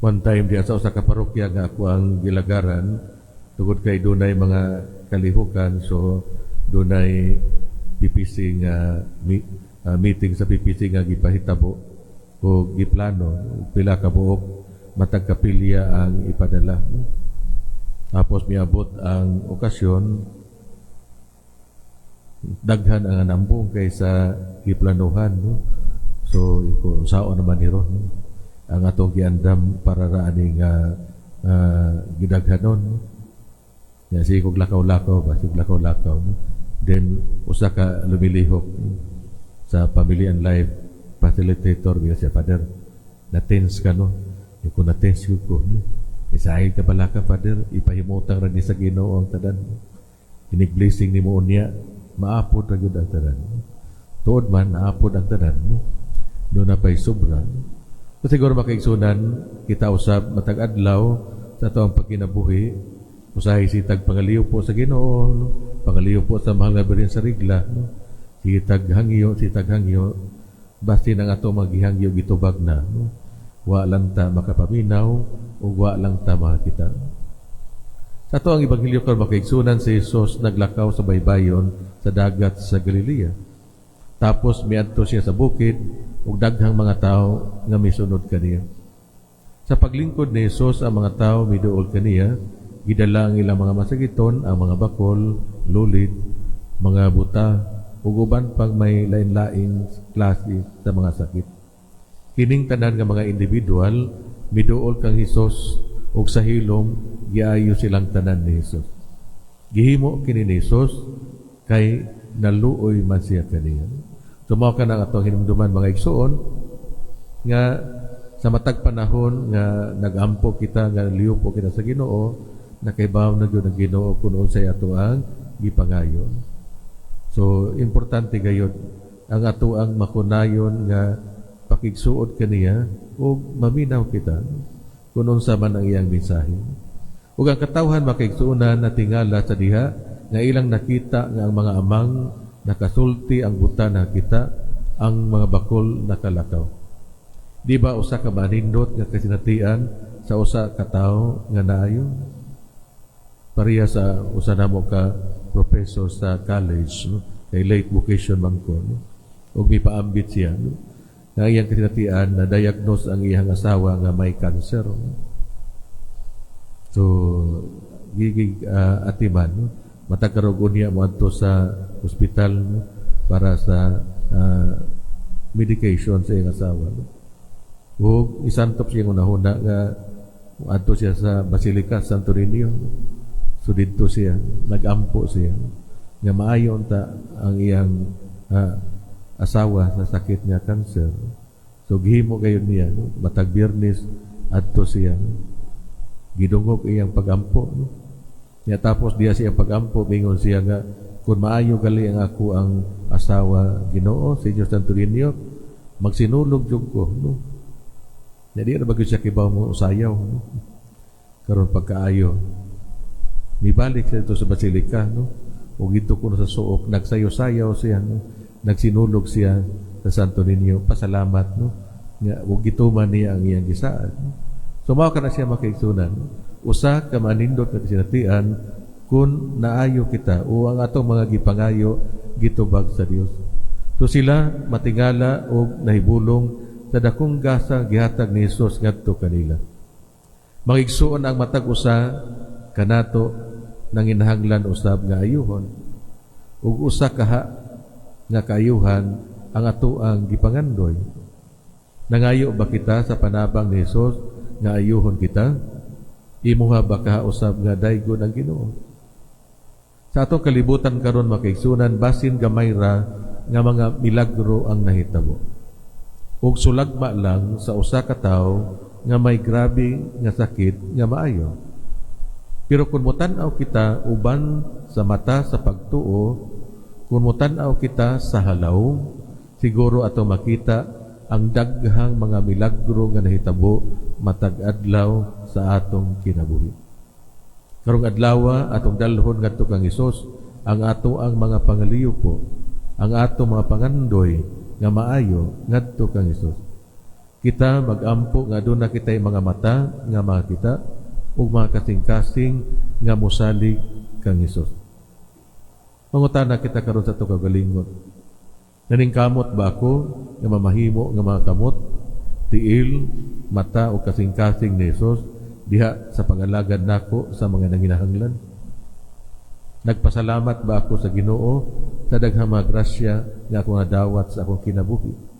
One time diya sa usa ka parokya nga ako ang gilagaran, tungod kay dunay mga kalihukan, so dunay PPC nga meeting sa PPC nga gipahitabo o giplano pila ka buok matag kapilya ang ipadala, no? Tapos miabot ang okasyon, daghan ang nambong kaysa giplanuhan, no? So iko unsaon naman ni ron, no? Ang atong giandam para ra ani nga gidaghanon, no? Ya, sige kog lakaw-lakaw ba, sige lakaw-lakaw, no? Then usa ka lumilihok, no, sa Family and Life facilitator, biya siya, "Father, na-tense ka, no?" Yung ko na-tense ko, no? "Isahin ka bala ka, Father, ipahimutang ra ni sa Ginoo ang tanan. Inig blessing nimo unya, maapod ra gyud ang tanan." Tuod man, naapod ang tanan, no? Doon na pa'y sobra. So, siguro, makaigsunan, kita usab matag adlaw sa atong pagkinabuhi, usahay sitag pangaliw po sa Ginoo, no? Pangaliw po sa Mahal nga Birhen sa Regla, no? Sitag hangyo, sitag hangyo, basin ang ato maghihangyo gitubag na, no? Wa lang ta makapaminaw ug wa lang ta makakita. Sa ato ang ebanghelyo karon, makaigsunan, si Jesus naglakaw sa baybayon sa dagat sa Galilea. Tapos miadto siya sa bukid ug daghang mga tao nga misunod kaniya. Sa paglingkod ni Jesus, ang mga tao miduol kaniya, gidala ang ilang mga masakiton, ang mga bakol, lulid, mga buta, ug uban pang may lain-laing klase sa mga sakit. Kining tanan nga mga individual miduol kang Hesus ug sa hilom giayo silang tanan ni Hesus. Gihimo kini ni Hesus kay naluoy man siya kaniya. Tumaw ka ng atong hinumduman, mga igsuon, nga sa matag panahon nga nagampo kita, nga liupo kita sa Ginoo, nakaibaw na gyud ang Ginoo kung unsay ato ang gipangayo. So importante gayud ang ato ang makunayon nga pakigsuod kaniya ug maminaw kita kung unsa man ang iyang mensahe. Ug ang katawhan, makaigsuonan, natingala sa diha nga ilang nakita nga ang mga amang nakasulti, ang buta nakita, ang mga bakol nakalakaw. Di ba usa ka manindot nga kasinatian sa usa ka tawo nga naayo? Pareha sa usa namo ka professor sa college, no? Kay late vocation man ko, no? Ug mipaambit siya, no? Nga iyang kasinatian na diagnose ang iyang asawa nga may cancer, no? So gigig atiman, no? Matag karog unya moadto sa ospital, no? Para sa medication sa iyang asawa, no? Ug isantop siya hunahuna nga adto siya sa Basilica Santo Niño. So didto siya nagampo siya nga maayo unta ang iyang asawa sa sakit nga cancer. So gihimo gayud niya, no? Matag Biyernes adto siya. Gidungog iyang pagampo, no? Ya, tapos diya siya pagampo, mingon siya nga kung maayo gali ang ako ang asawa, Ginoo, sa Diyos Santo Niño, magsinulog jud ko, no? Nya di ra ba gyud siya kibaw mo usayaw, no? Karon pagkaayo, mibalik siya dito sa basilika, no? Ug dito kuno sa suok nagsayo-sayaw siya, no? Nagsinulog siya sa Santo Niño, pasalamat, no? Nga ug gituman niya ang iyang gisaad, no? So mao kana siya, makaigsunan. Usa ka manindot nga kasinatian kung naayo kita o ang atong mga gipangayo gitubag sa Dios. So sila matingala og nahibulong sa dakong gasa gihatag ni Hesus ngadto kanila. Mangigsuon, ang matag usa kanato nanginahanglan usab nga ayuhon. Ug usa kaha nga kaayuhan ang atoang gipangandoy. Nangayo ba kita sa panabang ni Hesus nga ayuhon kita? Imuha ba kaha usab nga daygon ang Ginoo? Sa atong kalibutan karon, makaigsunan, basin gamay ra nga mga milagro ang nahitabo. Ug sulagma lang sa usa ka tawo nga may grabe nga sakit nga maayo. Pero kung motan-aw kita uban sa mata sa pagtuo, kung motan-aw kita sa halaw, siguro ato makita ang daghang mga milagro nga nahitabo matag adlaw sa atong kinabuhi. Karong adlaw, atong dalhon ngadto kang Hesus ang ato ang mga pangaliyupo, ang atong mga pangandoy nga maayo ngadto kang Hesus. Kita magampo nga aduna kitay mga mata nga makita ug mga kasing-kasing nga mosalig kang Hesus. Mangutana kita karon sa atong kaugalingon. Naningkamot ba ako nga mamahimo nga mga kamot, tiil, mata o kasing-kasing ni Hesus diha sa pag-alagad nako sa mga nanginahanglan? Nagpasalamat ba ako sa Ginoo sa daghang mga grasya nga akong nadawat sa akong kinabuhi?